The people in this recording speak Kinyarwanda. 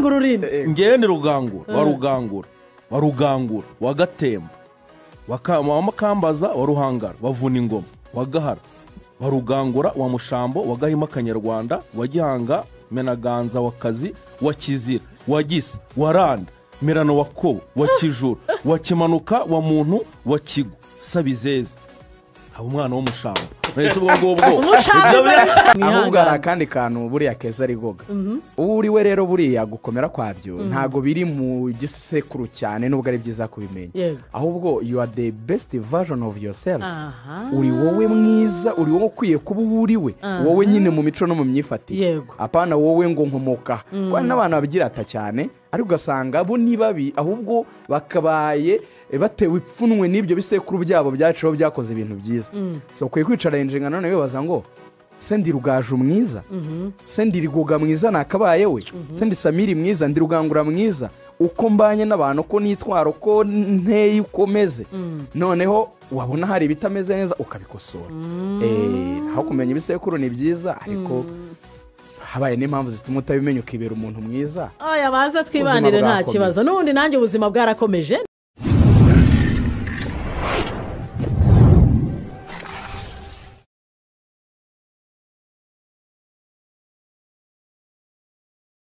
Rugangura urinde. Ngewe ni Rugangura wa Rugangura wa Rugangura wa Gatemba wa Makambaza wa Ruhangara wa Vuningoma wa Gahara wa Rugangura wa Mushambo wa Gahima Kanyarwanda wa Gihanga Menaganza wa Kazi wa Kizira wa Gisa wa Randa Mirano wa Kobo wa Kijuru wa Kimanuka wa Muntu wa Kigo Sabizeze. Haba umwana w'umushambo mbese ubwo ngubwo. Umushambo. Ibyo Ahubwo hari akandi kantu buriya keza ari goga uwo uri we rero. Buriya gukomera kwabyo ntabwo biri mu gisekuru cyane, nubwo ari byiza kubimenya. Ahubwo you are the best version of yourself. Uri wowe mwiza, uri wowe ukwiye kuba uwo uri we, wowe nyine mu mico no mu myifatire. Apana wowe ngo nkomoka, kuko hari n'abantu babigirata cyane, ariko ugasanga bo ni babi, ahubwo bakabaye batewe ipfunwe n'ibyo bisekuru byabo byaciyeho byakoze ibintu byiza. So ukwiye kwicara inshingano none wibaza ngo: se ndi Rugaju mwiza? Se ndi Rigoga mwiza nakabaye we? Se ndi Samiri mwiza? Ndi Rugangura mwiza? Uko mbanye n'abantu, uko nitwara, uko nteye, uko meze, noneho wabona hari ibitameze neza ukabikosora. Aho kumenya ibisekuru ni byiza, ariko habaye n'impamvu zituma utabimenya ukibera umuntu mwiza. Oya, baza twibanire, nta Ubuzima kibazo. bwakomeza. N'ubundi nanjye ubuzima bwarakomeje.